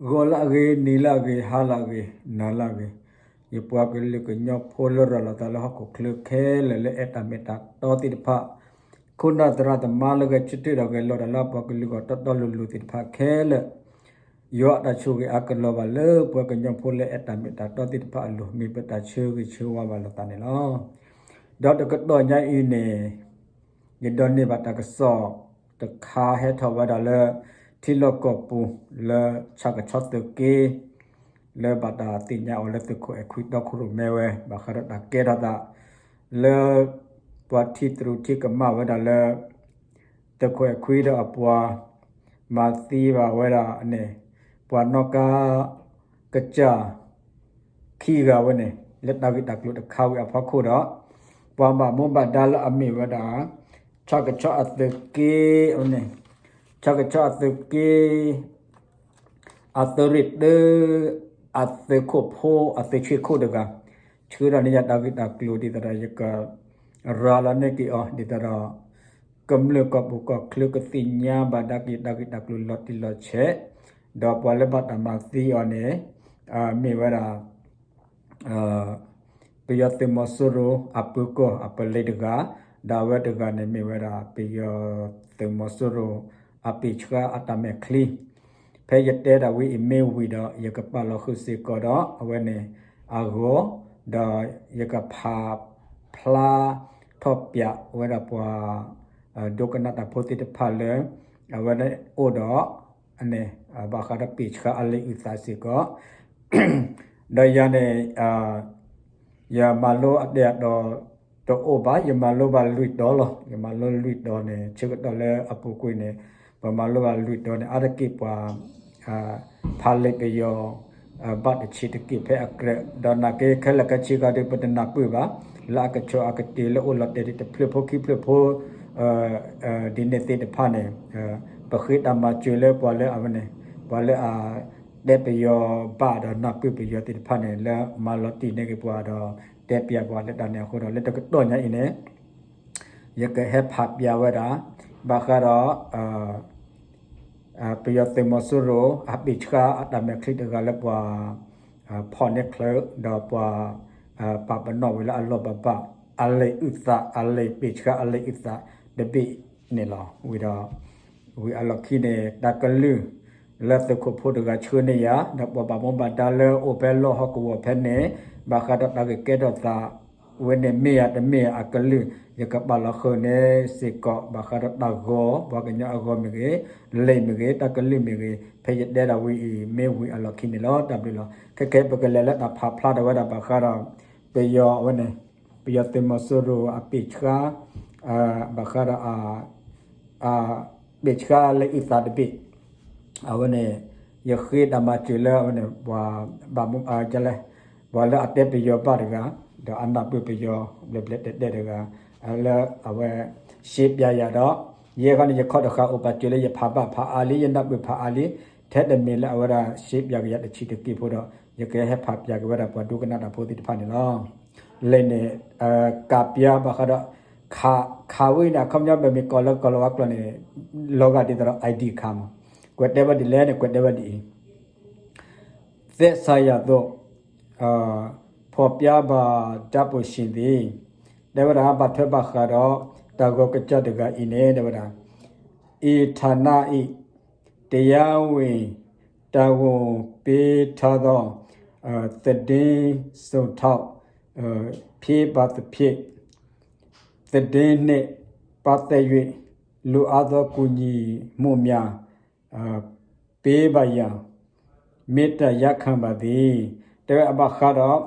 ဂီၤလၢအဂ့ၤ, နံၤလၢအဂ့ၤ, ဟါလၢအဂ့ၤ, နၤလၢအဂ့ၤ, ယပှၤကလုာ်ကညီဖိလၢရၤလီၤသးလၢဟီၣ်ခိၣ်ချၢခဲလၢာ်လၢအဲၣ်တၢ်မ့ၢ်တၢ်တီသ့ၣ်တဖၣ်, ခိၣ်နၢ်သရၣ်သမါလၢဂဲၤဆၢထၢၣ်ဒီးဂဲၤလိာ်တၢ်လၢအပှၤကလုာ်ဂီၢ်တီတီလိၤလိၤသ့ၣ်တဖၣ်ခဲလၢာ်, ယွၤအတၢ်ဆိၣ်ဂ့ၤအါကလီၤဘၣ်လၢပှၤကညီဖိလၢအဲၣ်တၢ်မ့ၢ်တၢ်တီသ့ၣ်တဖၣ်အလိၤ မ့ၢ်ပတၢ်ဆၢဂ့ၤဆၢဝါဘၣ်လိာ်သးန့ၣ်လီၤ. ဒီးတကတီၢ်ညါအံၤန့ၣ် ယဒိးန့ၢ်ဘၣ်တၢ်ကစီၣ်တခါဟဲထီၣ်ဝဲဒၣ်လၢ ထံလီၢ်ကီၢ်ပူၤ လၢဆၣ်ကဆီသုးက့ လၢဘၣ်တၢ်သ့ၣ်ညါအီၤလၢသုးခိၣ်အဲၣ်ခွံတီခိၣ်ရိၣ်မဲဝဲ ဘၣ်ဃးဒီးတၢ်ကဲထီၣ်သး လၢပှၤထံသရူးထံကမၣ်ဝဲဒၣ်လၢ သုးခိၣ်အဲၣ်ခွံဒီးအပှၤ မၤသံဘၣ်ဝဲဒၣ်န့ၣ် ပှၤနီၣ်ကါကစၢ် ခံဂၤဝဲန့ၣ် လၢတၢ်ဂ့ၢ်တၢ်ကျိၤတခါဝံၤအဖီခိၣ်ဒီး ပှၤဘၣ်မူဘၣ်ဒါလၢအမ့ၢ်ဝဲဒၣ် ဆၣ်ကဆီအသုးက့န့ၣ် ဆၣ်ကဆီအသုးက့ အသုးရ့ၣ်တၢ အသုးခိၣ်ဖိ အသုးဆ့ခိၣ်တဂၤ ဆှၢဒီးန့ၢ်ယၤတၢ်ဂ့ၢ်တၢ်ကျိၤဒ်သိးဒီးယက ရၤလီၤန့ၢ်က့ၤအီၤ ဒ်သိးဒီး ကမျၢၢ်ကီၢ်ပူၤကီၢ်ချၢကသ့ၣ်ညါဘၣ်ဒၣ်က့ၤတၢ်ဂ့ၢ်တၢ်ကျိၤလီၤတံၢ်လီၤဆဲး, ဒီးပှၤလၢဘၣ်တၢ်မၤသံအီၤန့ၣ် မ့ၢ်ဝဲဒၣ် ပယီၤသုးမီၤစိရိၤအပၢၤကီၢ်အပလံၤတဂၤ, ဒီးအဝဲတဂၤန့ၣ်မ့ၢ်ဝဲဒၣ် ပယီၤသုးမီၤစိရိၤအပ့ၢ်ဆှါအတၢ်မဲာ်ချံ, ဖဲယတဲဒၣ်ဝဲအံၤမ့ၢ်ဝံၤဒီး ယကပာ်လီၤဃုာ်စ့ၢ်ကီးဒီးအဝဲန့ၣ်အဂီၢ်, ဒီးယကဖးဖျါထီၣ်ပၠးဝဲဒၣ်ပှၤ ဒိကနၣ်တၢ်ဖိသ့ၣ်တဖၣ်လၢ အဝဲန့ၣ်အိၣ်ဒီး ဘၣ်ဃးဒီးပ့ၢ်ဆှါအလံာ်အုၣ်သးစ့ၢ်ကီး, ဒီးယၤန့ၣ် ယမၤလိအတဲအတီၤတအိၣ်ဘၣ်, ယမၤလိဘၣ်လွံၢ်တီၤလီၤ. ယမၤလိလွံၢ်တီၤန့ၣ် ဆၢကတီၢ်လၢအပူၤကွံာ်န့ၣ် ပမၤလိဘၣ်လွံၢ်တီၤန့ၣ် အါတက့ၢ်ပှၤ ဖးလံာ်ပယီၤ ဘၣ်တဆံးတက့ၢ်ဖဲအကြၢး, ဒီးနာ်က့ခဲလၢာ်ခဲဆ့ဂၤဒီး ပတနၢ်ပၢၢ်ဘၣ် လၢအကဆိၣ်အကတၢၢ်လၢအိၣ်လီၤတဲာ်ဒ်တဖျၢၣ်ဖိခံဖျၢၣ်ဖိ ဒ်န့ၣ်သ့ၣ်တဖၣ်န့ၣ် ပဃ့တၢ်မၤစၢၤလၢပှၤလၢအဝဲန့ၣ် ပှၤလၢအတဲပယီၤဘၣ်ဒီးနၢ်ပၢၢ်ပယီၤသ့ၣ်တဖၣ်န့ၣ် လၢမၤလီၤတံၢ်န့ၢ်က့ၤပှၤဒီး တဲပျးပှၤလၢတၢ်န့ၣ်အဃိဒီး လၢတကတီၢ်ညါအံၤန့ၣ် ယကဟဲဖးပျးဝဲဒၣ် ဘၣ်ဃးဒီး ပယီၤသုးမီၤစိရိၤ အပ့ၢ်ဆှါအတၢ်မဲာ်ချံတဂၤလၢပှၤ ဖီၣ်န့ၢ်ချၢ ဒီးပှၤ ပာ်ပနီၣ်ဝဲလၢအလီၢ်ဘၢဘၣ် အလံာ်အုၣ်သး အလံာ်ပ့ၢ်ဆှါ အလံာ်အုၣ်သးတဘ့ၣ်န့ၣ်လီၤ. ဝံၤဒီး ဝံၤအလီၢ်ခံန့ၣ် တၢ်ကလုၢ် လၢသုးခိၣ်ဖိတဂၤဆှၢန့ၢ်ယၤ ဒီးပှၤဘၣ်မူဘၣ်ဒါလၢအိၣ်ဖဲလီၢ်ဟီၣ်ကဝီၤဖဲန့ၣ် ဘၣ်ဃးဒီးတၢ်ဂ့ၢ်ကဲထီၣ်သး ဝဲန့ၣ်မ့ၢ်ဧါတမ့ၢ်ဧါအကလုၢ် ယကပာ်လီၤဃုာ်န့ၣ်စ့ၢ်ကီး ဘၣ်ဃးဒီးတၢ်ဂီၤ ပှၤကညီအဂီၤမ့ၢ်ဂ့ၤ, လံာ်မ့ၢ်ဂ့ၤ, တၢ်ကလုၢ်မ့ၢ်ဂ့ၤ, ဖဲယတဲဒၣ်ဝဲအံၤ မ့ၢ်ဝံၤအလီၢ်ခံန့ၣ်လီၤ. တၢ်ဘျုးလီၤ. ခဲခဲပကလဲၤလၢတၢ်ဖးဖျါထီၣ်ဝဲဒၣ်ဘၣ်ဃးဒီး ပယီၤအဝဲန့ၣ် ပယီၤသုးမီၤစိရိၤအပ့ၢ်ဆှါ ဘၣ်ဃးဒီး ပ့ၢ်ဆှါလံာ်အုၣ်သးတဘ့ၣ် အဝဲန့ၣ် ယဃ့တၢ်မၤစၢၤလၢအဝဲန့ၣ် ပှၤဘၣ်မူ လဲ ပှၤလၢအတဲပယီၤဘၣ်တဂၤ ဒီးအနၢ်ပၢၢ်ပယီၤဘျဲၣ်ဘျဲၣ်တဲတဲတဂၤ လၢအဝဲ ရှဲပျးယၤဒီး ယဲခီန့ၣ် ယခီၣ်တဃာ်အိၣ်ပာ်စၢၤလၢယဖးဘၣ်ဖးအါလံ ယနၢ်ပၢၢ်ဖးအါလံ ထဲတမံၤလၢအဝဲဒၣ်ရှဲပျးက့ၤယၤတဆံးတက့ၢ်ဖိဒီး ယကဟဲဖးပျးက့ၤဝဲဒၣ်ပှၤဒိကနၣ်တၢ်ဖိသ့ၣ်တဖၣ်န့ၣ်လီၤ. လံာ်န့ၣ် ကးပျးဘၣ်ဃးဒီး ခးဝဲန့ၣ် အခီပညီပမ့ၢ်ကိးလၢကီၢ်လီၤဝါကျိာ်န့ၣ် လီၤဂာ်ဒ်သိးဒီး I D card မး ကွဲးတဲဝဲဒ်လဲၣ်န့ၣ် ကွဲးတဲဝဲဒ်အံၤ သက်ဆိုင်ရာသို့ ဖော်ပြပါ ဓာတ်ပုံရှင်သည် တဲဝဲဒၣ် ဘၣ်ထွဲဘၣ်ဃးဒီး တၢ်ဂီၤကစၢ်တဂၤအံၤန့ၣ် တဲဝဲဒၣ် ၏ ဌာန၏ တရားဝင် တာဝန်ပေးထားသော သတင်းစုဆောင်း ဖြစ်ပါသဖြင့် သတင်းနှင့်ပတ်သက်၍ လိုအပ်သောကူညီမှုများ ပေးပါရန် မေတ္တာရပ်ခံပါသည် တဲဝဲအဘၣ်ဃးဒီး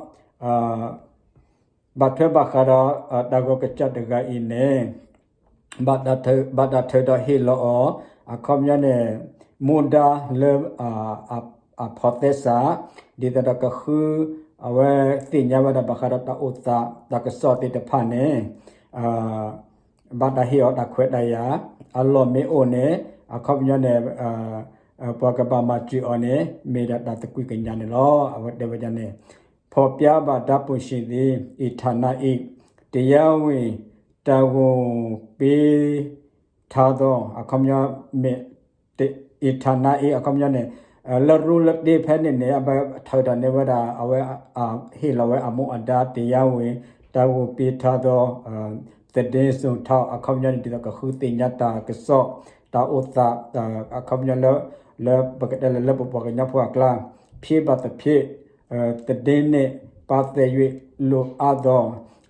ဘၣ်ထွဲဘၣ်ဃးဒီး တၢ်ဂီၤကစၢ်တဂၤအံၤန့ၣ် ဘၣ်တၢ်ထုးဒီးဟ့ၣ်လီၤအီၤ အခီပညီန့ၣ် မူဒါလၢ အဖီသဲစး ဒ်သိးဒီးကဃု အဝဲသ့ၣ်ညါဝဲဒၣ်ဘၣ်ဃးဒီးတၢ်အိၣ်သး တၢ်ကစီၣ်သ့ၣ်တဖၣ်န့ၣ် ဘၣ်တၢ်ဟ့ၣ်အီၤတၢ်ခွဲးတၢ်ယာ် အလီၢ်မ့ၢ်အိၣ်န့ၣ် အခီပညီန့ၣ် ပှၤကဘၣ်မၤစၢၤအီၤန့ၣ် မ့ၢ်ဒၣ်တၢ်သကွံာ်ကညးန့ၣ်လီၤ. အဝဲတဲဝဲဒ်န့ၣ် ဖော်ပြပါ ဓာတ်ပုံရှင်သည် ၏ ဌာန၏ တရားဝင် တာဝန်ပေးထားသော အခီပညီ ၏ ဌာန ၏ အခီပညီန့ၣ် လၢရူလၢတ့ဖဲန့ၣ်န့ၣ် အဘၣ်ထုးထီၣ်န့ၢ်ဝဲဒၣ် အဝဲ ဟ့ၣ်လီၤဝဲအမူအဒါ တရားဝင် တာဝန်ပေးထားသော သတင်းစုဆောင်း အခီပညီန့ၣ် ဒ်သိးကဃုသ့ၣ်ညါတၢ်ကစီၣ် တၢ်အိၣ်သး အခီပညီလၢ လၢပကတဲလၢ လၢပပှၤကညီဖိအကျါ ဖြစ်ပါသဖြင့် သတင်းနှင့်ပတ်သက်၍ လိုအပ်သော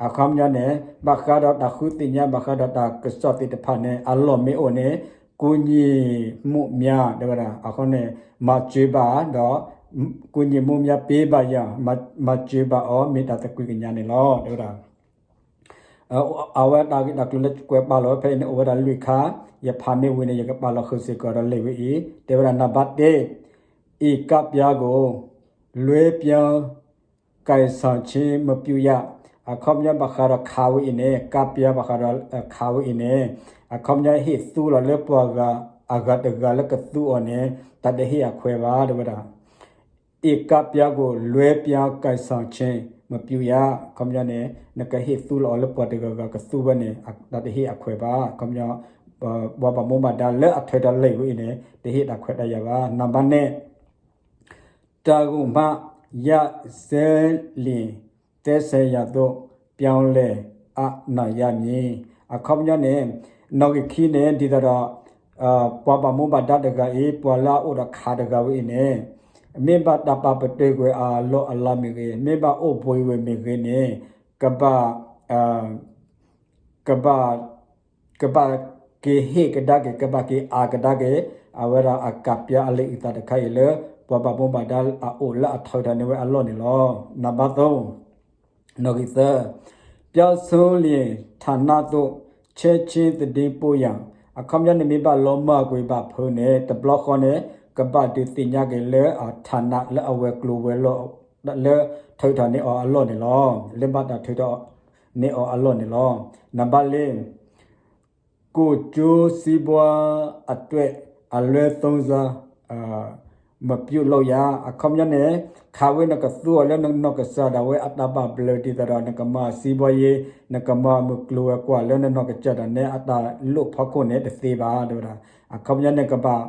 အခီပညီန့ၣ် ဘၣ်ဃးဒီးတၢ်ဃုသ့ၣ်ညါ ဘၣ်ဃးဒီးတၢ်ကစီၣ်သ့ၣ်တဖၣ်န့ၣ် အလီၢ်မ့ၢ်အိၣ်န့ၣ် ကူညီမှုများ တဲဝဲဒၣ် အဃိန့ၣ် မၤစၢၤဘၣ်ဒီး ကူညီမှုများပေးပါရန် မၤစၢၤဘၣ်အီၤ မ့ၢ်တၢ်သကွံာ်ကညးန့ၣ်လီၤ တဲဝဲဒၣ် အဝဲတၢ်ဂ့ၢ်တၢ်ကျိၤလၢကွဲးပာ်လီၤဝဲဖဲအံၤန့ၣ် အိၣ်ဝဲဒၣ်လွံၢ်ခါ ယဖးမ့ၢ်ဝံၤန့ၣ် ယကပာ်လီၤဃုာ်စ့ၢ်ကီးဒီးလံာ်ဝဲအံၤ တဲဝဲဒၣ် နံပါတ်တစ် အံၤကပ်ပြားကို လွှဲပြောင်း ကိုင်ဆောင်ခြင်း မပြုရ အခီပညီဘၣ်ဃးဒီးခးဝဲအံၤန့ၣ် ကပ်ပြား ဘၣ်ဃးဒီးခးဝဲအံၤန့ၣ် အခီပညီဟ့ၣ်သူလီၤလၢပှၤဂၤ အဂၤတဂၤလၢကသူအီၤန့ၣ် တၢ်တဟ့ၣ်အခွဲးဘၣ် တဲဝဲဒၣ် အံၤကပ်ပြားကို လွှဲပြောင်း ကိုင်ဆောင်ခြင်း မပြုရ အခီပညီန့ၣ် နကဟ့ၣ်သူလီၤအီၤလၢပှၤတဂၤဂၤကသူဝဲန့ၣ် တၢ်တဟ့ၣ်အခွဲးဘၣ် အခီပညီ ပှၤဘၣ်မူဘၣ်ဒါလၢအထုးထီၣ်လံာ်ဝဲအံၤန့ၣ် တဟ့ၣ်တၢ်ခွဲးတၢ်ယာ်ဘၣ် နံပါတ်နှစ် တာဝန်မှ ရပ်စဲလျှင် သက်ဆိုင်ရာသို့ ပြောင်းလဲအပ်နိုင်ရမည် အခီပညီန့ၣ် နီၣ်ဂံၢ်ခံန့ၣ် ဒ်သိးဒီး ပှၤဘၣ်မူဘၣ်ဒါတဂၤအံၤ ပှၤလၢအအိၣ်ဒီးခးတဂၤဝဲအံၤန့ၣ် မ့ၢ်ဘၣ်တၢ်ပာ်ပတုာ်ကွံာ်အလီၢ်အလၤမ့ၢ်ဂ့ၤ မ့ၢ်ဘၣ်အိၣ်ဘှံးဝဲမ့ၢ်ဂ့ၤန့ၣ် ကဘၣ် ကဘၣ် ကဘၣ်က့ၤဟ့ၣ်ကဒါက့ၤ ကဘၣ်က့ၤအးကဒါက့ၤ အဝဲဒၣ်အကပ်ပြားအလံာ်အုၣ်သးတခါအံၤလၢ ပှၤဘၣ်မူဘၣ်ဒါအအိၣ်လၢအထုးထီၣ်န့ၢ်ဝဲအလီၢ်န့ၣ်လီၤ. နံပါတ်သုံး နီၣ်ဂံၢ်သၢ ပြောင်းဆုံးလျှင် ဌာနသို့ ချက်ချင်းသတင်းပို့ရန် အခီပညီန့ၣ် မ့ၢ်ဘၣ်လီၤမၢ်ကွံာ်ဘၣ်ဖုးန့ၣ် တဘျီဃီန့ၣ် ကဘၣ်ဒုးသ့ၣ်ညါက့ၤလၢအ ဌာန လၢအဝဲၤကျိၤဝဲၤလီၢ် လၢထုးထီၣ်န့ၢ်အီၤအလီၢ်န့ၣ်လီၤ. လၢဘၣ်တၢ်ထုးထီၣ်န့ၢ်အီၤအလီၢ်န့ၣ်လီၤ. နံပါတ်လေး ကိုယ်ကျိုးစီးပွားအတွက် အလွဲသုံးစား မပြုလုပ်ရ အခီပညီန့ၣ် ခးဝဲနကသူအီၤလၢနနီၢ်ကစၢ်ဒၣ်ဝဲအတၢ်ဘၣ်ဘျၢဒ်သိးဒီး နကမၤစံးဘီယ့ နကမၤမုၢ်ကျိၤဝဲၤကွာ်လၢနနီၢ်ကစၢ်ဒၣ်နဲအတၢ်လိၣ်ဖီခိၣ်န့ၣ် တသ့ဘၣ် တဲဝဲဒၣ် အခီပညီန့ၣ်ကဘၣ်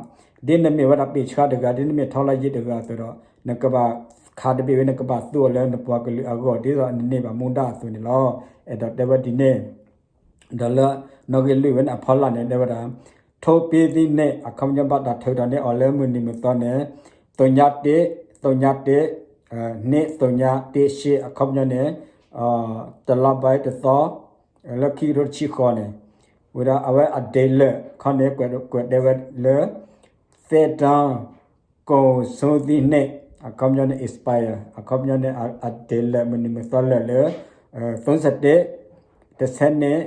ဒ်နမ့ၢ်ဝဲဒၣ်ပ့ၢ်ဆှါတဂၤ ဒ်နမ့ၢ်ထီလါယ့တဂၤအသိးဒီး နကဘၣ်ခးတဘ့ၣ်ဝဲ နကဘၣ်သူအီၤလၢနပှၤကလုာ်အဂီၢ် ဒ်သိးနန့ၢ်ဘၣ်မူဒါအသိးန့ၣ်လီၤ. အဲၣ်ဒိးတဲဝဲဒ်န့ၣ် ဒီးလၢနီၣ်ဂံၢ်လွံၢ်ဝဲန့ၣ် အဖီလာ်န့ၣ် တဲဝဲဒၣ် ထိုးပေးသည့်နေ့ အခီပညီဘၣ်တၢ်ထုးထီၣ်န့ၢ်အီၤလၢမုၢ်နံၤမုၢ်သီန့ၣ် သုည တစ် သုည တစ် နှစ် သုည တစ် ရှစ် အခီပညီန့ၣ် တစ်လပိုင်းတစ်သီ လၢခံကထိတဆံဃိးန့ၣ် ဝဲဒၣ်အဝဲအ date လၢာ် ခီန့ၣ် ကွဲးတဲဝဲလၢ သက်တမ်း ကုန်ဆုံးသည့်နေ့ အခီပညီန့ၣ် expire အခီပညီန့ၣ် အ date လၢာ် မုၢ်နံၤမုၢ်သီလၢာ်လၢ သုံးဆယ့်တစ် တစ်ဆယ့်နှစ်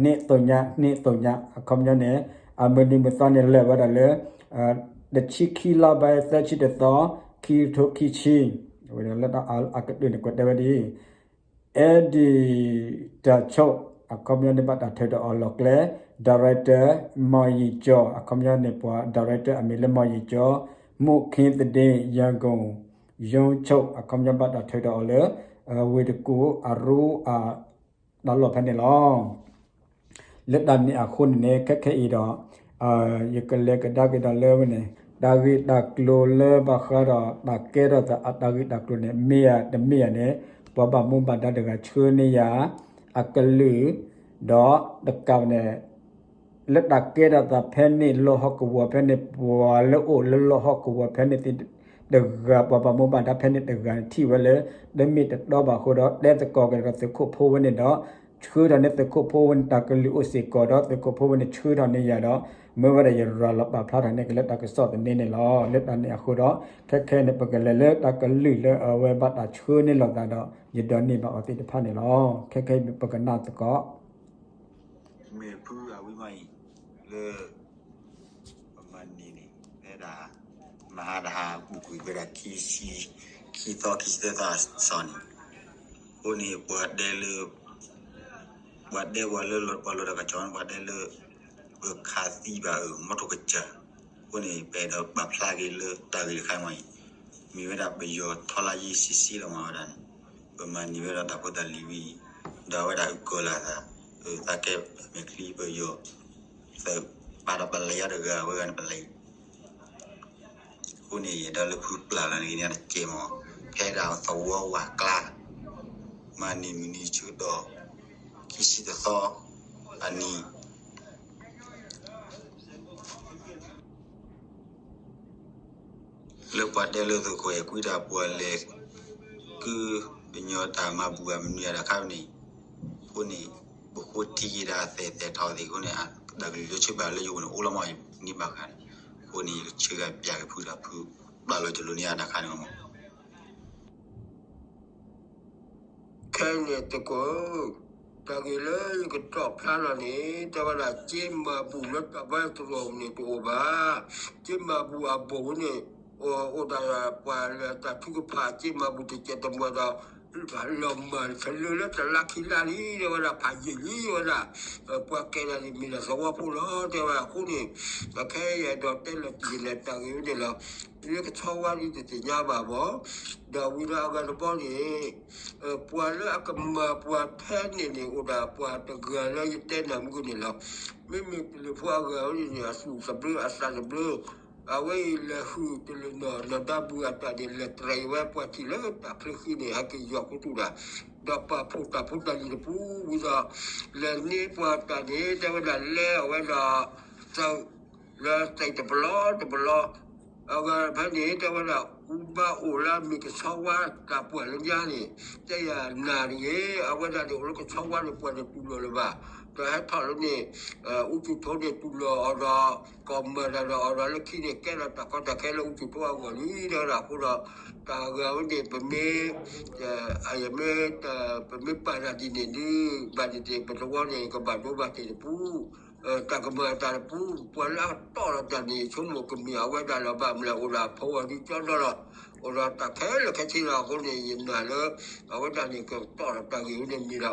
နှစ်သုည နှစ်သုည အခီပညီန့ၣ် အမုၢ်နံၤမုၢ်သီန့ၣ်လၢာ်ဝဲဒၣ်လၢ တဆံခံလါဘၣ် သၢဆံတသီ ခံကထိခံဆံ ဝဲဒၣ်လၢအကတၢၢ်န့ၣ် ကွဲးတဲဝဲဒ် အဲဒီးတၢ်ဆိၣ် အခီပညီန့ၣ် ဘၣ်တၢ်ထုးထီၣ်အီၤလီၢ်ကျဲ ဒါရိုက်တာ မောင်ရီကျော် အခီပညီန့ၣ် ပှၤ ဒါရိုက်တာ အမံၤလၢ မောင်ရီကျော် မှုခင်းသတင်း ရန်ကုန် ရုံးချုပ် အခီပညီဘၣ်တၢ်ထုးထီၣ်အီၤလၢ ဝ့ၢ်တကူၣ်အရူအတၢ်လီၢ်ဖဲန့ၣ်လီၤ. လၢတၢ်န့ၣ်အဃိန့ၣ်န့ၣ် ခဲခဲအံၤဒီး ယကလဲၤကဒါက့ၤဒီးလၢဝဲန့ၣ် တၢ်ဂ့ၢ်တၢ်ကျိၤလၢဘၣ်ဃးဒီးတၢ်ကဲထီၣ်သးအတၢ်ဂ့ၢ်တၢ်ကျိၤန့ၣ် မ့ၢ်ဧါတမ့ၢ်ဧါန့ၣ် ပှၤဘၣ်မူဘၣ်ဒါတဂၤဆှၢန့ၢ်ယၤ အကလုၢ် ဒီးတကးန့ၣ် လၢတၢ်ကဲထီၣ်သးဖဲန့ၣ် လီၢ်ဟီၣ်ကဝီၤဖဲန့ၣ် ပှၤလၢအိၣ်လၢလီၢ်ဟီၣ်ကဝီၤဖဲန့ၣ်သ့ၣ်တဂၤ ပှၤဘၣ်မူဘၣ်ဒါဖဲန့ၣ်တဂၤန့ၣ် ထံၣ်ဝဲလၢ တမ့ၢ်တတီဘၣ်အဃိဒီး တဲသကိးက့ၤဒီးသုးခိၣ်ဖိဝဲန့ၣ်ဒီး ဆှၢထီၣ်န့ၢ်သုးခိၣ်ဖိဝဲန့ၣ် တၢ်ကလုၢ်အိၣ်စ့ၢ်ကီးဒီး သုးခိၣ်ဖိဝဲန့ၣ်ဆှၢထီၣ်န့ၢ်ယၤဒီး မ့ၢ်ဝဲဒၣ်ယရၤလီၤပာ်ဖျါထီၣ်န့ၢ်က့ၤလၢတၢ်ကစီၣ်သန့န့ၣ်လီၤ. လၢတၢ်န့ၣ်အဃိဒီး ခဲခဲန့ၣ် ပကလဲၤလၢတၢ်ကလုၢ်လၢအဝဲဘၣ်တၢ်ဆှၢန့ၢ်လိာ်သးဒီး ယဒိးန့ၢ်ဘၣ်အီၤသ့ၣ်တဖၣ်န့ၣ်လီၤ. ခဲခဲအံၤပကနၣ်သကိး မ့ၢ်ဖုအဝံမးအံၤ လၢ ပမၤန့ၣ်န့ၣ် ဖဲဒၣ် မဟါတဟါ ပူၤကွံာ်ဖဲဒၣ် ခံသီ ခံသၢသီအစီၤန့ၣ် အဃိန့ၣ် ပှၤတဲလၢ ပှၤတဲပှၤလၢ ပှၤလီၤတၢ်ကစီၣ်န့ၣ် ပှၤတဲလၢ ပခးသံဘၣ်အၢ မီထိၣ်ကစၢ် အဃိန့ၣ် ပအဲၣ်ဒိးပာ်ဖျါက့ၤလၢတၢ်ဂ့ၢ်တခါမးအံၤ မ့ၢ်ဝဲဒၣ်ပယီၤထီလါယ့ဆံးဆံးလီၤမးဝဲဒၣ်န့ၣ် ပမၤန့ၢ်ဝဲဒၣ်တၢ်ဖိတၢ်လံၤဝံၤ ဒီးအဝဲဒၣ်အုၣ်ကီၤလၢ်သး သးကဲမဲာ်ချံပယီၤ သးပာ်ဒီးပလဲၤယါတဂၤဝဲဂၤန့ၣ်ပလဲၤ အဃိ အဃိန့ၣ် ယအဲၣ်ဒိးလၢဖုပျၢ်လီၤန့ၣ် ဂ့ၤန့ၢ်တကဲမး, ဖဲဒၣ်သဝီဝၤကျါ, မၤန့ၢ်မုၢ်နံၤဆၢကတီၢ် ခံဆံတသီအနံၤ လၢပှၤတဲလၢသုးခိၣ်အဲၣ်ကွံတၢ်ပှၤလဲၤ ကုကညီတၢ်မၤဘူၣ်အမနုၤအတၢ်ခါန့ၣ်, အဃိန့ၣ် ပဃိထံက့ၤဒၣ်သဲးသဲးထီၣ်သ့ၣ်အဃိန့ၣ် တၢ်ကလုၢ်လၢဆၢဘၣ်လၢယအိၣ်န့ၣ်အိၣ်လီၤမး ယန့ၢ်ဘၣ်ဃးန့ၣ်, အဃိန့ၣ် ယကဆၢဂၤပျၢ်က့ၤဖုဒီးဖု ပျၢ်လီၤကလိန့ၢ်အတၢ်ခါန့ၣ်မး ခဲအံၤန့ၣ်သကိး, တၢ်ဂ့ၢ်လၢယကတီၢ်ဖျါလီၤန့ၣ် တဲဝဲဒၣ် က့မၤဘူၣ်လၢတၢ်ဘါတရီန့ၣ်တအိၣ်ဘၣ်. က့မၤဘူၣ်အဘူးန့ၣ် အိၣ်ဒၣ်ပှၤလၢတၢ်ထုကဖၣ် က့မၤဘူၣ်တကဲးတမှဲၤဒီး လီၤမၢ်တလၢလၢတလါခံလါလံ တဲဝဲဒၣ် ဖးယံာ်လံဝဲဒၣ် ပှၤကဲဒၣ်န့ၣ်မ့ၢ်ဒၣ်သဝီဖိလီၤ တဲဝဲဒၣ်အဃိန့ၣ်, ခဲအံၤယအဲၣ်ဒိးတဲလီၤတံၢ်န့ၣ် တၢ်ဂ့ၢ်ဝဲန့ၣ်လီၤ. လၢကဆီဝါဒ်တသ့ၣ်ညါဘၣ်ဘၣ်, ဒီးဝံၤဒီးအဂၤတဘီန့ၣ် ပှၤလၢအကမၤပှၤထဲန့ၣ်န့ၣ် အိၣ်ဒၣ်ပှၤတဂၤလၢယတဲနၢ်မုၢ်န့ၣ်လီၤ. မ့မ့ၢ်တလၢၤဖိအဂၤဝဲန့ၣ်န့ၣ် အသူၣ်တဘျၢအသးတဘျၢ, အဝဲအံၤလဲၤဟုၣ်တလၢၤနီၢ် နီၢ်ဒါဘုၣ်အတၢ်န့ၣ် လဲၤတြဲၤဝဲပှၤထံၣ်လၢတၢ်ချၢဃံန့ၣ် ဟဲက့ၤယီၤခူသူၣ်ဒၣ်, ဒီးပာ်ဖှိၣ်တၢ်ဖိတၢ်လံၤတပူၤဝံၤဒီး လဲၤန့ၢ်ပှၤတၢ်န့ၣ် တဲဝဲဒၣ်လဲၤအဝဲဒီး သး လၢသဲးတပလီတပလီ အဂၤဖဲန့ၣ် တဲဝဲဒၣ် ကူဘၣ်အိၣ်လၢအမ့ၢ်ကဆီဝါတၢ်ပှၢ်လၢညါန့ၣ် တဲယၤနၢ်တဂ့ၤ, အဝဲဒၣ်န့ၣ်အိၣ်လၢကဆီဝါန့ၣ် ပှၤန့ၣ်တူၢ်လိာ်လၢၤဘၣ်, ဒီးဟဲထီၣ်လၢန့ၣ် အူကၠူၣ်ထိန့ၣ်တူၢ်လိာ်အီၤဒီး ကီၢ်မၤတၢ်ဒီးအီၤဒီးလၢခံန့ၣ် ကဲထီၣ်တၢ်ကီတၢ်ခဲလၢအူကၠူၣ်ထိအဂီၢ်လံ တဲဝဲဒၣ်အဃိဒီး တၢ်ဂၤဝဲန့ၣ် ပမ့ၢ် ယမ့ၢ် ပမ့ၢ်ပာ်တၢ်ဒ်န့ၣ်ဒုး ဘၣ်န့ၣ်သ့ၣ် ပသဝီန့ၣ် ကဘၣ်ဒိဘၣ်ထံးတပူၤ, တၢ်ကမၤအတၢ်တပူၤ ပှၤလၢအတီၢ်လီၤတၢ်န့ၣ် ဆိကမိၣ်ကမ့ၢ်အဝဲဒၣ်လီၤ ဘၣ်မနုၤလဲၣ်အိၣ်ဒီးဖိအီၤဒ်ကၠီဒီလီၤ, အိၣ်ဒီးတၢ်ခဲလၢာ်ခဲဆ့လီၤအဃိန့ၣ် ယနာ်လၢ အဝဲဒၣ်န့ၣ် ကတီၢ်လီၤတၢ်ဂ့ၢ်ဝဲန့ၣ်မ့ၢ်ဒၣ်အီၤလီၤ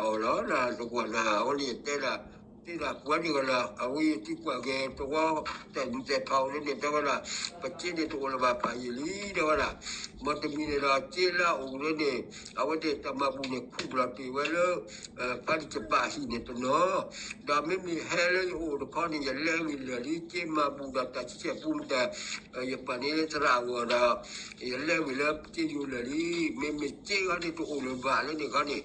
နသကွၢ်နၤ အဝဲန့ၣ်ယတဲဒၣ် သ့ဒၣ်ပှၤန့ၣ်ဂ့ၤလီၤ အဝဲယသံကွၢ်က့ၤ သဝီ သဲးမုၢ်သဲးထီၣ်ဝဲန့ၣ် တဲဝဲဒၣ် ပစ့န့ၣ်တအိၣ်လၢၤဘၣ်ဖးယံာ်လံ တဲဝဲဒၣ် မ့ၢ်တမံၤန့ၣ်ဒီး စ့လၢအအိၣ်ဝဲန့ၣ် အဝဲသ့ၣ်တၢ်မၤဘူၣ်န့ၣ် ခူၣ်လီၤတ့ၢ်ဝဲလၢ ဖါတံၢ်ကပၤဟံၣ်န့ၣ်တနီၤ, ဒီးမ့မ့ၢ်ဟဲလၢယအိၣ်တခီန့ၣ် ယလဲၤဝံၤလၢာ်လံ စ့မၤဘူၣ်ဒီးတၢ်ဆံဆဲၣ်ပူမတၤ ယပာ်န့ၢ်သရၣ်အဂီၢ်ဒီး ယလဲၤဝံၤလၢစ့ယိၤလၢာ်လံ, မ့မ့ၢ်စ့ခီန့ၣ်တအိၣ်လၢၤဘၣ်လၢန့ၣ်ခီန့ၣ်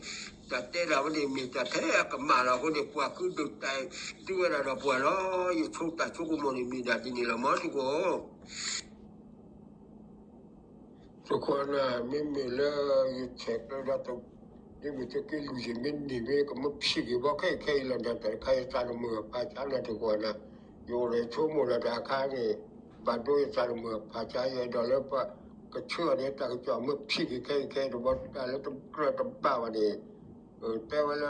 တၢ်တဲဒၣ်ဝဲန့ၣ် မ့ၢ်တၢ်ထဲအကမၣ်လီၤအဃိန့ၣ် ပှၤဃုဒုးတၢ်ဒုးဝဲဒၣ်ဒီးပှၤလီၤ. ယဆိကမိၣ်တၢ်ဆိကမိၣ်န့ၣ်မ့ၢ်ဒၣ်ဒ်န့ၣ်လီၤ မ့ၢ်သကိး သကိးနၤ မ့မ့ၢ်လၢယဆဲးကျၢဒီး မ့မ့ၢ်သုးက့လွံၢ်ယမ့ၢ်န့ၢ်မ့ၢ် ကမ့ၢ်ဖံးက့ၤဘီခဲအံၤခဲအံၤလီၤ တၢ်တခါယသးတမုာ်ဖးဆါနၤသကိးနၤ, ယအိၣ်ဒီးယဆိကမိၣ်ဒီးတၢ်အခါန့ၣ် ဘၣ်ဒိယသးတမုာ်ဖးဆါ ယအဲၣ်ဒိးလၢပှၤကဆှၢအီၤန့ၣ် တၢ်ကစီၣ်မ့ၢ်ဖံးက့ၤခဲအံၤခဲအံၤတဘီ တၢ်လၢတကြၢးတဘၣ်ဘၣ်န့ၣ် တဲဝဲလၢ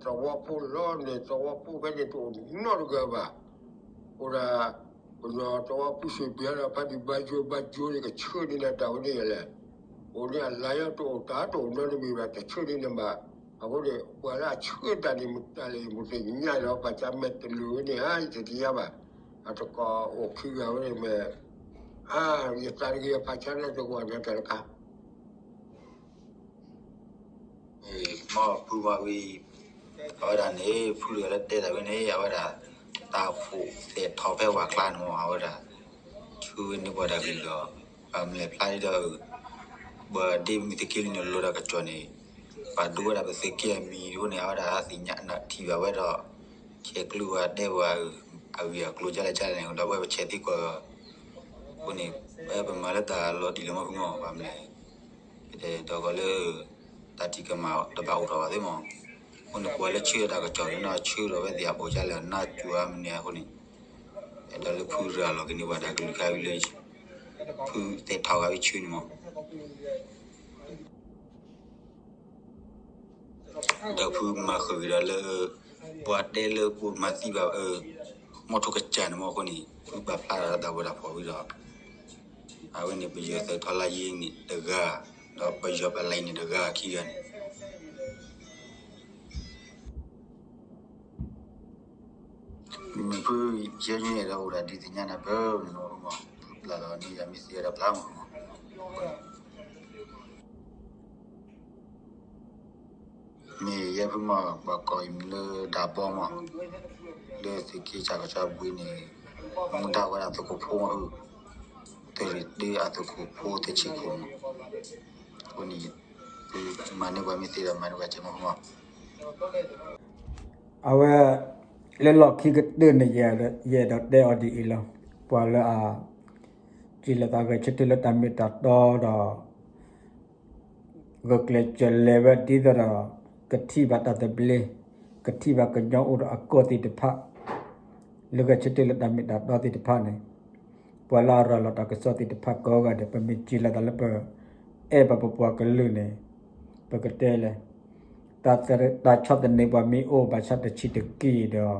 သဝီဖိလီၤန့ၣ် သဝီဖိဖဲန့ၣ်တအိၣ်နီတဂၤဘၣ်. အိၣ်ဒၣ် ပနီၢ်သဝီဖိစံးပျၢ်ဒီး ဖါတံၢ်ဘါယိဘါယိန့ၣ် ကဆှၢန့ၢ်နၤတၢ်ဝဲန့ၣ်လဲၣ်. အိၣ်န့ၣ်အလါယီတအိၣ်တၢ်တအိၣ်နီတမံၤဘၣ် တဆှၢန့ၢ်နၤဘၣ်. အဃိန့ၣ် ပှၤလၢအဆှၢတၢ်န့ၣ် မတၤလဲၣ် ယမ့ၢ်သ့ၣ်ညါလီၤ ပှၤကါမဲာ်တလၢာ်ဝဲန့ၣ် ယတသ့ၣ်ညါဘၣ်. အတကိးအိၣ်ခံဂၤဝဲန့ၣ်မ့ၢ် ယသးတဂ့ၤ ဖးဆါန့ၣ်သကိးနၤတၢ်တခါ မ့ၢ်ဖုဘၣ်ဝံၤ အဝဲဒၣ်န့ၣ် ဖုတဂၤလၢတဲတၢ်ဝဲန့ၣ် အဝဲဒၣ် တၢ်ဖှိၣ်သဲးထီၣ်ဖဲဝၤကျါန့ၣ်မ့ၢ် အဝဲဒၣ် ဆှၢန့ၢ်ပှၤတၢ်ဂ့ၢ်ဒီး ပှၤမလဲၤဖျါဒ်ဒီး ပှၤဒ့မုၢ်သုးက့လွံၢ်န့ၣ် လီၤတၢ်ကစီၣ်န့ၣ် ပှၤဒိဝဲဒၣ်ပသုးက့အမံၤအဃိန့ၣ် အဝဲဒၣ်သ့ၣ်ညါနၢ်ထံၣ်ဘၣ်ဝဲဒီး ဆဲးကျၢပှၤတဲပှၤ အဂ့ၢ်အကျိၤကလဲၣ်ကလဲၣ်န့ၣ် ဒီးပဝဲပဆဲးသံကွၢ် အဃိန့ၣ် ပမၤလၢတၢ်လီၤတံၢ်လီၤမီၢ်ဖုမီၢ် ပှၤမလဲၤ ဒီးကီးလၢ တၢ်ထံၣ်ကမၣ်တဘၣ်အိၣ်ထီၣ်ဘၣ်သ့ၣ်မီၢ်, အဃိန့ၣ် ပှၤလၢဆှၢတၢ်ကစီၣ်န့ၣ် ဆှၢဒီးဝဲသ့ၣ်အပိာ်ကလဲၣ် နၢ်စူၤအါမနုၤအဃိန့ၣ် အဲၣ်ဒိးလၢဖုရၤလီၤကန့ၢ်ပှၤတၢ်ကလုၢ်ခါဝံၤလၢ ဖုသဲးထီၣ်ဂၤဝံၤဆှၢန့ၣ်မီၢ် ဒီးဖုမၤဃုာ်က့ၤဒီးလၢ ပှၤတဲလၢပှၤမၤသံဘၣ် မီၢ်ထိၣ်ကစၢ်န့ၣ်မီၢ်အဃိန့ၣ် ဖုပာ်ဖျါဒီးတၢ်ဝဲဒၣ်ဖီၣ်ဝံၤဒီး အဝဲန့ၣ် ပယီၤသုးထီလါယ့န့ၣ်တဂၤ, ဒီးပယီၤပလံးန့ၣ်တဂၤခံဂၤန့ၣ် မ့ၢ်ဖုယဲန့ၣ်ဒီးအိၣ်ဒၣ်ဒုးသ့ၣ်ညါနၤပၢၢ်န့ၣ်မီၢ်, ဖုပျၢ်လီၤန့ၣ် ယမ့ၢ်သ့ဒီးပျၢ်မီၢ် မ့ၢ်ယဲဖုမီၢ် ပှၤကိးအံၤမံၤလၢဒၢဘီမီၢ်, လၢသုးက့စၢ်ကီၢ်ဆၢဘှံးန့ၣ် မူဒါဝဲဒၣ်သုးခိၣ်ဖိမီၢ်ဖု, တ သုးရ့ၣ်ဒ့အသုးခိၣ်ဖိတဆံခိၣ်မး, အဃိန့ၣ် သုမၤန့ၢ်ပှၤမ့ၢ်သ့ဒီးမၤန့ၢ်ပှၤကဲမီၤမီၤ. အဝဲ လၢလီၢ်ခံကတၢၢ်န့ၣ် ယအဲၣ်ဒိးတဲအီၤဒ်အံၤလီၤ. ပှၤလၢအ စံးလီၤသးဂဲၤဆၢထၢၣ်လၢတၢ်မ့ၢ်တၢ်တီဒီး ဂုာ်ကျဲးစၢးလဲၤဝဲဒ်သိးဒီး ကထံၣ်ဘၣ်တၢ်သဘျ့, ကထံၣ်ဘၣ်ကညီအိၣ်ဒီးအကီၢ်သ့ၣ်တဖၣ်, လၢဂဲၤဆၢထၢၣ်လၢတၢ်မ့ၢ်တၢ်တီသ့ၣ်တဖၣ်န့ၣ်, ပှၤလၢအရၤလီၤတၢ်ကစီၣ်သ့ၣ်တဖၣ်ကိးဂၤဒဲး ပမ့ၢ်စံးလီၤသးလၢပ အဲၣ်ဘၣ်ပပှၤကလုာ်န့ၣ် ပကတဲလဲၣ်, တၢ် တၢ်ဆီၣ်သနံးပှၤမ့ၢ်အိၣ်ဘၣ်ဆၣ်တဆံးတက့ၢ်ဒီး တၢ်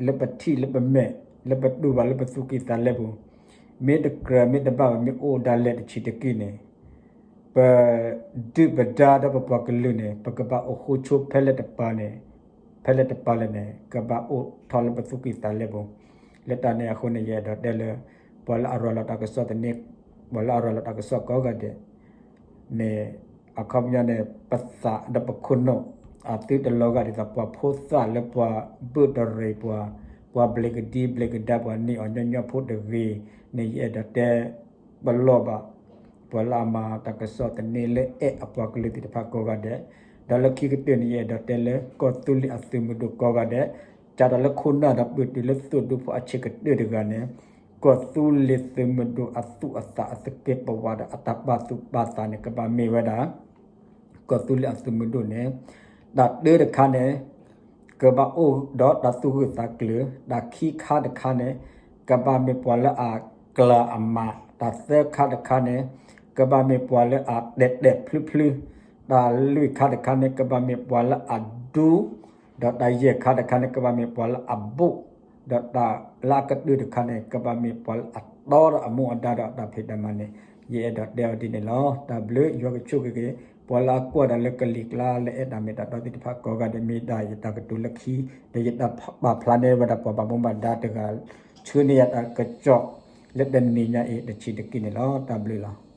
လၢပထံၣ်လၢပမဲာ် လၢပတူၢ်ဘၣ်လၢပသူၣ်ကံၢ်သးလဲပူၤ, မ့ၢ်တကြၢးမ့ၢ်တဘၣ်ဘၣ်မ့ၢ်အိၣ်ဒၣ်လဲာ်တဆံးတက့ၢ်န့ၣ်, ပဒုၣ်ပဒါဒီးပပှၤကလုာ်န့ၣ် ပကဘၣ်အိၣ်ဃူဆိဖဲလဲၣ်တပၤန့ၣ်, ဖဲလဲၣ်တပၤလဲၣ်န့ၣ် ကဘၣ်အိၣ်ထီၣ်လၢပသူၣ်ကံၢ်သးလဲပူၤ, လၢတၢ်န့ၣ်အဃိန့ၣ် ယအဲၣ်ဒိးတဲလၢ ပှၤလၢအရၤလီၤတၢ်ကစီၣ်သန့, ပှၤလၢအရၤလီၤတၢ်ကစီၣ်ကိးဂၤဒဲး န့ၣ် အခီပညီန့ၣ် ပသးဒီးပခိၣ်နူာ် အသုတလီၤဂာ်ဒ်သိးပှၤဖိသၣ်လၢပှၤဘၣ်ဒိရ့ၣ်ပှၤ, ပှၤဘျ့ကဒံဘျ့ကဒါပှၤ န့ၢ်အီၤညီညီဖိတဂ့ၤန့ၣ် ယအဲၣ်ဒိးတဲပလီၢ်ဘၣ် ပှၤလၢအမၤတၢ်ကစီၣ်သန့လၢအဲၣ်အပှၤကလုာ်သ့ၣ်တဖၣ်ကိးဂၤဒဲး, ဒီးလၢခံကတၢၢ်န့ၣ် ယအဲၣ်ဒိးတဲလၢကီၢ်သူလ့ၤအသုးမုၢ်ဒိၣ်ကိးဂၤဒဲး, စးထီၣ်လၢခိၣ်နၢ်ဒီးပတုၤလၢသုးဒူဖိအဆံးကတၢၢ်တဂၤန့ၣ် ကီၢ်သူလ့ၤသုးမုၢ်ဒိၣ်အသူၣ်အသးအသကဲးပဝးဒီးအတၢ်ပာ်သူၣ်ပာ်သးန့ၣ် ကဘၣ်မ့ၢ်ဝဲဒၣ် ကီၢ်သူလ့ၤအသုးမုၢ်ဒိၣ်န့ၣ် တၢ်တၢတခါန့ၣ် ကဘၣ်အိၣ်ဒီးတၢ်သူၣ်ဂၢၢ်သးကျၢၤ, တၢ်ခံခါတခါန့ၣ် ကဘၣ်မ့ၢ်ပှၤလၢအကျၢၤအမး, တၢ်သၢခါတခါန့ၣ် ကဘၣ်မ့ၢ်ပှၤလၢအတဲာ်တဲာ်ဖျုဖျု, တၢ်လွံၢ်ခါတခါန့ၣ် ကဘၣ်မ့ၢ်ပှၤလၢအဒူ ဒီးတၢ်ယဲၢ်ခါတခါန့ၣ် ကဘၣ်မ့ၢ်ပှၤလၢအဘူး, ဒီးတၢ်လၢအကတၢၢ်တခါန့ၣ် ကဘၣ်မ့ၢ်ပှၤလၢအတီဒီးအမူအဒါဒီးအတၢ်ဖံးတၢ်မၤန့ၣ် ယအဲၣ်ဒိးတဲအီၤဒ်န့ၣ်လီၤ. တၢ်ဘျုး ယွၤကဆိၣ်ဂ့ၤက့ၤ ပှၤလၢအကွၢ်တၢ်လၢကလံၤကျါလၢအဲၣ်တၢ်မ့ၢ်တၢ်တီသ့ၣ်တဖၣ်ကိးဂၤဒဲး မ့ၢ်ဒၣ်ယတၢ်ကတိၤလၢခံ ဒီးယတၢ်ပာ်ဖျါန့ၢ်ဝဲဒၣ်ပှၤဘၣ်မူဘၣ်ဒါတဂၤ ဆှၢန့ၢ်ယၤတၢ်ကစီၣ်လၢတနံၤညါအံၤ တဆံးတက့ၢ်န့ၣ်လီၤ. တၢ်ဘျုးလီၤ.